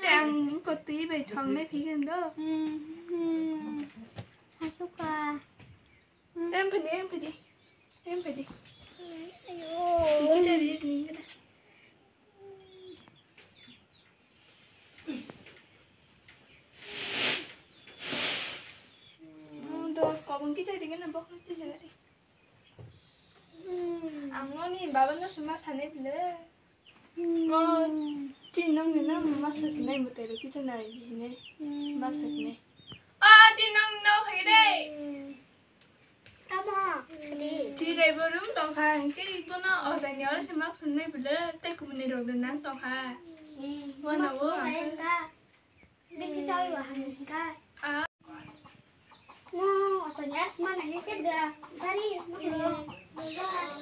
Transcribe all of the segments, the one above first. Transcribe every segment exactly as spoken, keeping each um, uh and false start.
Ang ko twi bai thong nai phigin do. Hmm, hmm. Sasuka. Hmm. Em phidi, em phidi. Em phidi. Ayo. Ini jadi ini. Hmm, do, kobong kichai dingin na bok kichai dingin. Hmm. Ang noni baba no suma sane bile. Hmm. Ngo, chin nang ni nang ma sa sinai mo tero kichai nai hine. Hmm. Ma sa sinai. Ah, chin nang no hai re. Hmm. Tamo, sadi. Chirai bo room tongkha, hingke ibono ojani oro se ma phunai bwle, tei kumuni rok de nang tongkha. Hmm. Wana wo, hai hangkha. Bisi chawi wa hangkha. Ah. No, ojani asma nai ke da, dari, no.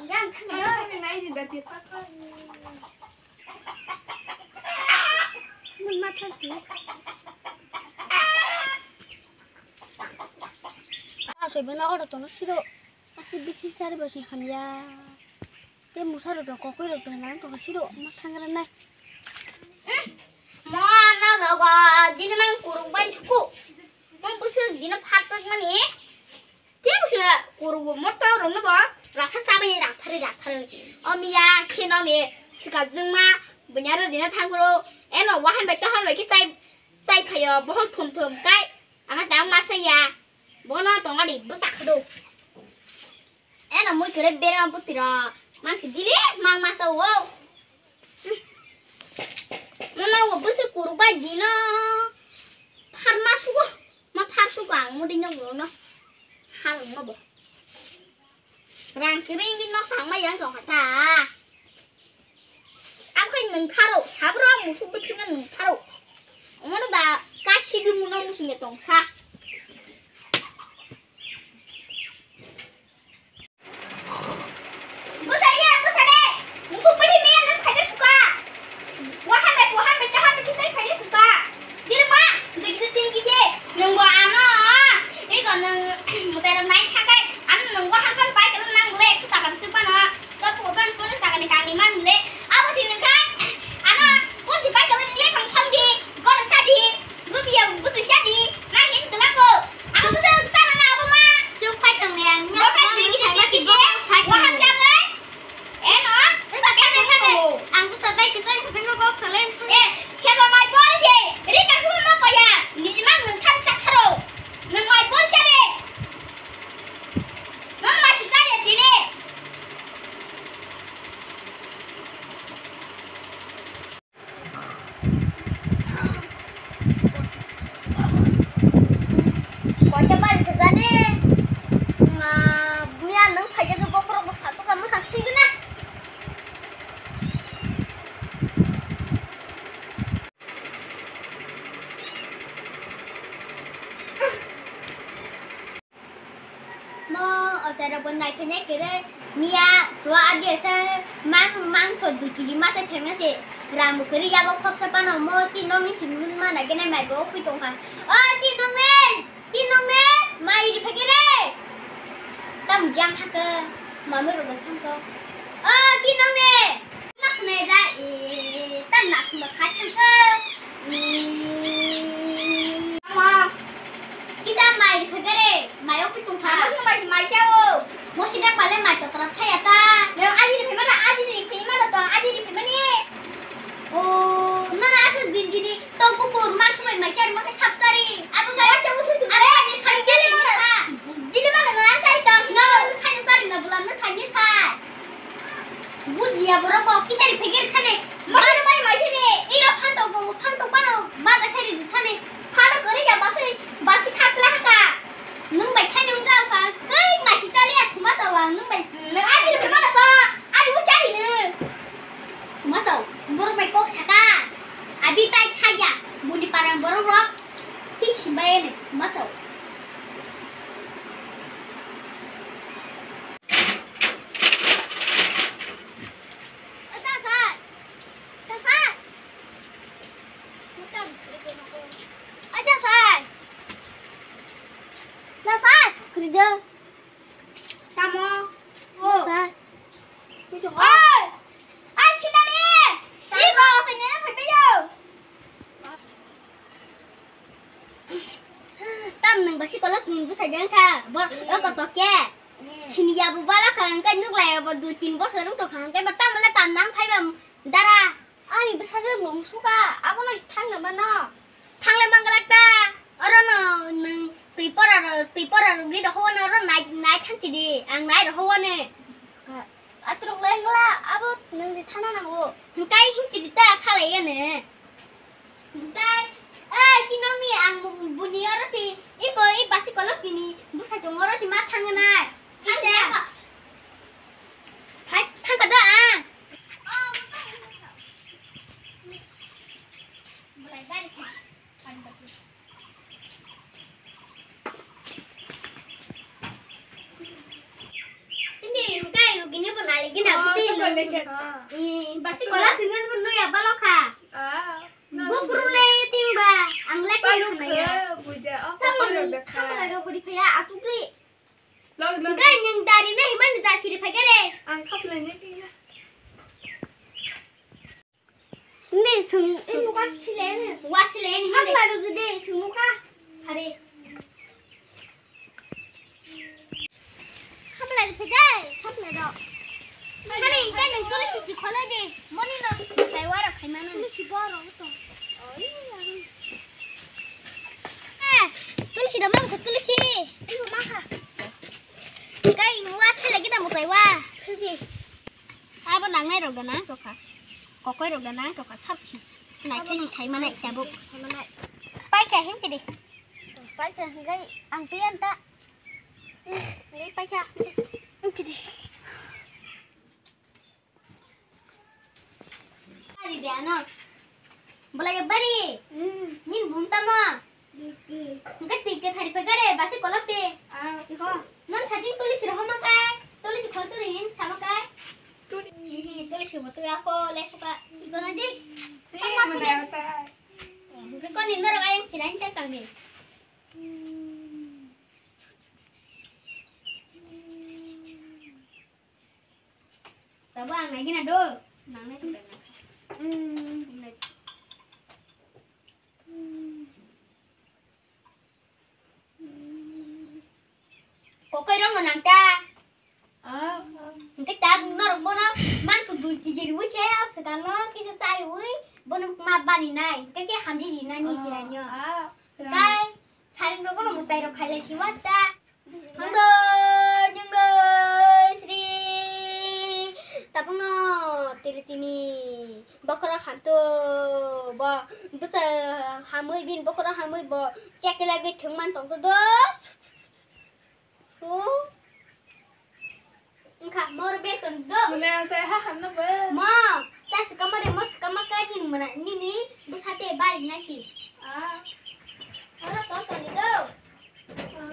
Yang khana. Nai di da ti pa pa. Asoi bena oro tono siro. Asi bithi sari basi hamya. Te musaro rok kokoi rok bena nang tono siro ma thangra nai. Mo ano rogo dini mang kuruk bai suku. Mo busuk dino phatsak mani. Tei bwswk kurungo morto rwngno bo rakha chabai rakthari rakthari. O miya sino ni swkang jwngma bunyaro rina thangro. Eno wahan bai tohan bai khe chai chai khaio bohok thum thum kai. Ama tang masa ya. Bono tonga di bwsa khado. Eno mui kere bera butiro. Mangsi dili mang masa wo. Nono wo bwswk kuruk bai dino pharma sugo, ma phar sugo ang mudi nyok rokno halwngma bo. Rang kiri wngwi nok tangma yang tongkha ta. Ang khai nwng tharo, sabro musuk bwthwino nwng tharo. Omono ba kasidi muno musungya tongsa. Bwsa ya, bwsa de. Musuk bwrwi maya nwng phaida suka. Wahan bai, wahan bai, tahan bai kisai phaida suka. Dirma, dui kisa tin kisa. Nwng bo ano. Ego nwng mutai rok nai thakai. Ano nwng wahan pan pai kalang nang le, suta kan supa no. To pupan pun sakani kangni man le. Abo si nwng khai. Ano, pun si pai kalang le pang chong di. Gol sa di. Bwtwi ya, bwtwi sa di. Na hin kelango. Ang bwsa chana na abo ma. Chuk phai thang ya. Bo khai twi kisa twi kisa. Wahan changai. Eh no. Ang bwsa bai kisa kisa go kalen. Eh, kheba mai bor se. Ri ka su ma pa ya. Ni ma nang thar sa kharo. Nang mai bor sa re. Nang ma si sa ya tini. Koita bari thajani, ma, buya nwng phaijagwi bokhorok bo satok kha mwkhang swigwna. Mo ochairok bo naiphai nai kwrwi miya chua adi asa mang mangso dui kg masa phaima se rang bo kwrwi yabo khoksa phano mo chinokni simi hwnma nai khe nai mai bo khwi tongkha. O chinokni, chinokni mai ri phai khe re. Tam yang hakhe mamui rok bo songkho. O chinokni. Naknai da, e, ta nakno khai thangkhe. Mm. Ama. Kisa mai rikha gere, mai o kutung kha. Ama mai, mai sao. Mo sida pale mai totra thaya ta. Nang adi ri phimana, adi ri phimana to, adi ri phimani. O, nana asu din dini. Tong kukur, mang sumai mai chari, ma khe sap chari. Abo bai. Asa musu su. Are, ani sari jeli mana. Jeli mana nang sari tong. No, no, sari sari na bulan, no sari sari. Budia borok bo kisari phegeri thani. Masari mai mai sini. Ira phantok bongo, phantok bano, baja kheri di thani. Phantok kori ya basi, basi khatla haka. Nung bai thani ungka ka, kai masi chali ya thuma tawa, nung bai. Nang ani thuma ko, ani bu chari ne. Thuma taw, borok bai kok saka. Abi tai thagya, buni parang borok rok. Hi simbai ene, masa. Aja sai. Aja sai. Aja sai. Aja sai. Kerja. O koto khe. Sini ya bo bala kha, hwnkhe nuk lai ya bo dui tin bosor wng tong kha, hwnkhe bo tamo le kam nang phai ba dara. Ani bwsajwk lung suka, abono thangna mano. Thangle manglak ta, oro no nwng twi pora ro, twi pora rwgwi rohor no oro nai, nai thang chidi, ang nai rohor ne. Atrok lai ngla, abo nwng di thana nango. Hwnkhe hing chidi ta khalai ya ne. Hwnkhe, eh, chinoni ang buni oro si, iko, i basi kolok tini, bwsa chong oro si ma thang nai. Hai, thang ka da ang. Hindi, hwnkhe rugini bo nai gina, oh, putui sabar lagi. Eh, basi kola sini pun nu ya balok ha. Ah. Bo purule tingba, ang lagi palu nai ya. Buja, oh, palu de kha. Khamla ro budi phaya, achukri. Log, log. Hwnkhe nwng dari na himani da siri phai khe re. Ang khaplai nai khe na. Hindi sung, eh, wa sile ne. Wa sile ne. Khaplai ro de sung ka. Hari. Khaplai ro de, khaplai ro. Hari, kai nang tulsi si kholai de. Moni no, kai wara khai mano. Tulsi boro to. Oi, tulsi da mang tulsi. Ayo, maka. Kai wa sile kita mo kai wa. Sige. Abo nangnai rok da nang tokha. Kokoi rok da nang tokha sabsi. Nai khe ni sai manai chabuk. Pai kha him chidi. Pai kha him gai ang pian ta. Gai pai kha. Him chidi. Ari de ano. Bolai bari. Hmm. Nin bung tamo. Hwnkhe twi kwthar phai gare, basi kolok de. Ah, iko. Non sajing tulisi rohoma kai, tulisi khol tuli hin sama kai. Tuli. Ni tulisi bo twi ako le suka. Iko na dik. Ni tama mana suka. Sa. Hwnkhe koni norok ayang sirain chetang de. Hmm. Tabo ang nai gina do. Nang nai tong nang. Hmm. Kokoi rong nang ta. Ah. Hwnkhe ta norok bono mangso dui kiji riwi se, o swkang no kisa cha riwi bono ma bani nai. Hwnkhe se hamri ri nani chwrai no. Ah. Kai saring rok no mutai rok khailai si wa ta. Hangdoi, ningdoi, sri. Tabukno tiri tini bokhorok hamto bo bwsa hamwi bini bokhorok hamwi bo chekla gwi thwngman tongthodo. Su. Wngkha mor beton do. Mone asai ha hamno bo. Mo, ta swkama de mo swkama ka nini mona nini bwsa te bari nasi. Ah. Oro to to ni do.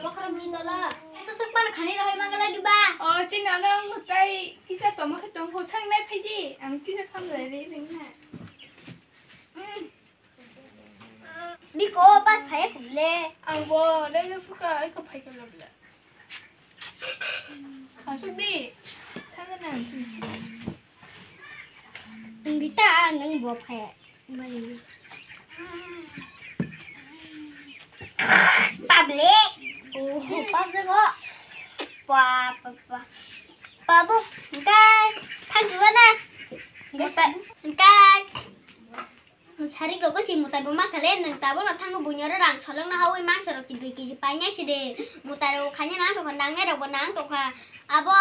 Bokhorok ni dolo. Esa sok pan khani rohoi mangala duba. O, chini ano ang tai kisa toma khe tong ho thang nai phai di. Ang kisa kham lai ri ring na. Mm. Biko pas phai kule. Ang bo le le phuka ai ko phai ko le. Asuk di. Thang na. Ang bita ang nang bo phai. Mani. Public. Oh, public ko. Pa, pa, pa. Babu, engkai. Thang juga na. Engkai. Engkai. Sarik rok si mutai bo ma khale, nang tabo no thango buino rang solong na hawi mangso rok ki dui kiji painai si de. Mutai rok khanya nang tokha, nangnai rok bo nang tokha. Abo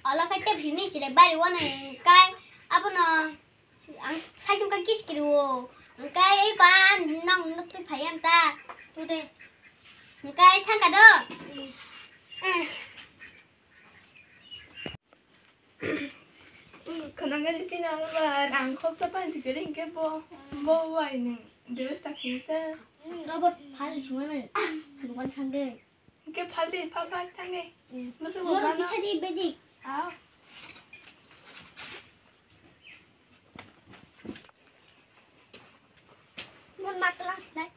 olo khai tep sini si de bari wana engkai. Abo no ang sai tong ka kis kiri o. Engkai ko an nang nuk tu phai am ta. Tu de. Engkai thang ka do. Eh. Khwnangari chini ano ba rang khoksa pansi kwrwi hinkhe bo, bo wai nwng bebasta khaisa. Robot phal sungano dukan thangde. Hinkhe phaldi, phal phal thangde. Bwswk bo moro bana. Bisadi bedi. Ah. Mon matla nai.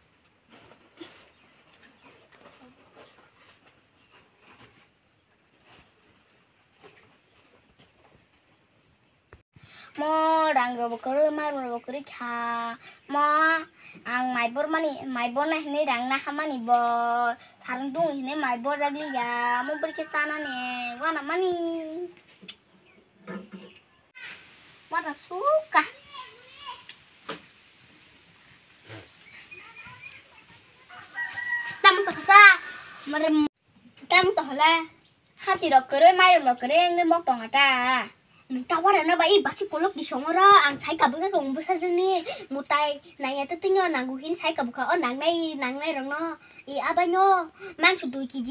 Mo rang rok bo kwrwi, mairum rok bo kwrwi kha. Mo ang mai bor mani, mai bor na hinwi rang na hamani bo. Sarung dung hinwi mai bor jak liya. Mo bwrwi khe chanani wana mani. Wata suka. Tam to kha. Mare tam to hala. Hati rok kwrwi, mairum rok kwrwi wngwi mok tongo ta. Nwng ta wara na ba i basi polok ni songoro ang sai kabuk rong bwsa jani mutai naiya to tini o nangu hin sai kabuk kha o nangnai nangnai rok no i abai no mangsu dui kg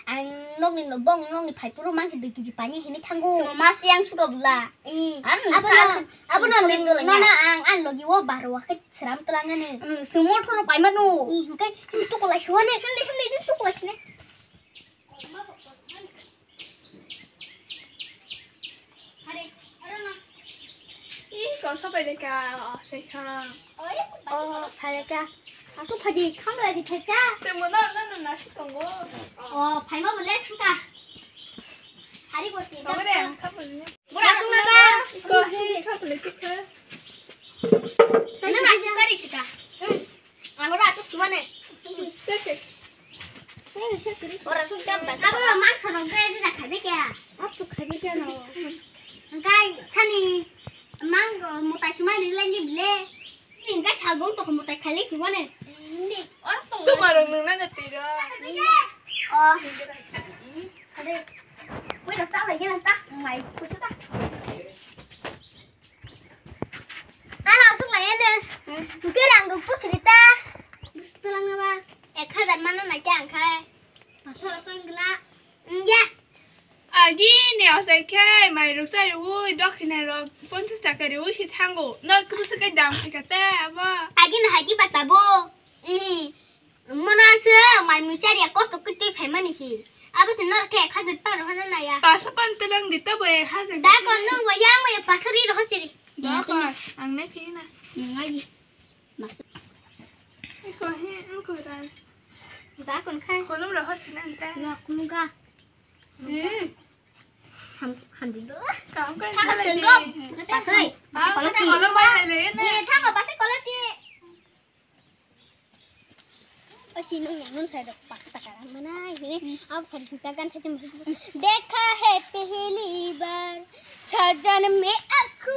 ang nokni no bong nokni phai puro mangsu dui kg pani hinwi thango. Mas yang suka bula. I Ano abo sa- no abo no sa- neng sa- no na ang ang logi o baro wa khe sram tlang ani. Sumo thoro pai manu. I hingkai tu kolai suane. Himni himni tu kolai sine. Ih, kok sapai de ka, oh, sai kha. Oh, phai ka. Aku phaji kham lai di phai ka. Te mo na na na na si tongo. Oh, phai ma bole kha. Hari bo ti. Tongo de, kham bole. Bora sung na ka. Ko he, kham bole ti kha. Na na sung kari si ka. Hmm. Ang ora asuk chuan eh. Ora asuk chuan bas. Abo mang sarong kaya di na khabe kya? Abo khabe kya no? Angkai thani mang mutai sumai ni lai ni ble. Ni angkai salbong to mutai khali chuan eh. Ni ora to. Tu marong nung na na tira. Oh. Ade. Koi rak ta lai kya ta? Mai kuchu ta. Ano asuk lai ene. Hingke rang rok pusri ta. Bus tulang na ba? Ek hajar mana na kya angkhe? Pasal rok kan gela. Iya. Agi ni asai khe mai rok sai ui dokhina rok ponchas taka ri ui si thango. Nor kru se kai dam se kate abo. Agi na hagi bata bo. Ih. Mono se mai mui chari ya kosto kiti phaimani si. Abo se nor khe ek hajar paro hana na ya. Pasa pan telang di ta bo ek hajar. Da ko nung bo yang bo ya pasa ri ro siri. Da ko ang ne phi na. Ngai di. Mas. Ko he ko da. Da kon khai. Kolom ro hot sinan ta. Ya kunu ga. Hmm. Ham ham di do. Kam kai. Tha sengom. Pasai. Pasai kolom ba le ne. Tha ko pasai kolom ti. Oki nung yang nung sai dok pak tak arang mana ini. Apa hari kita kan tadi masuk. Dekha hai pehli baar sajan mein aku.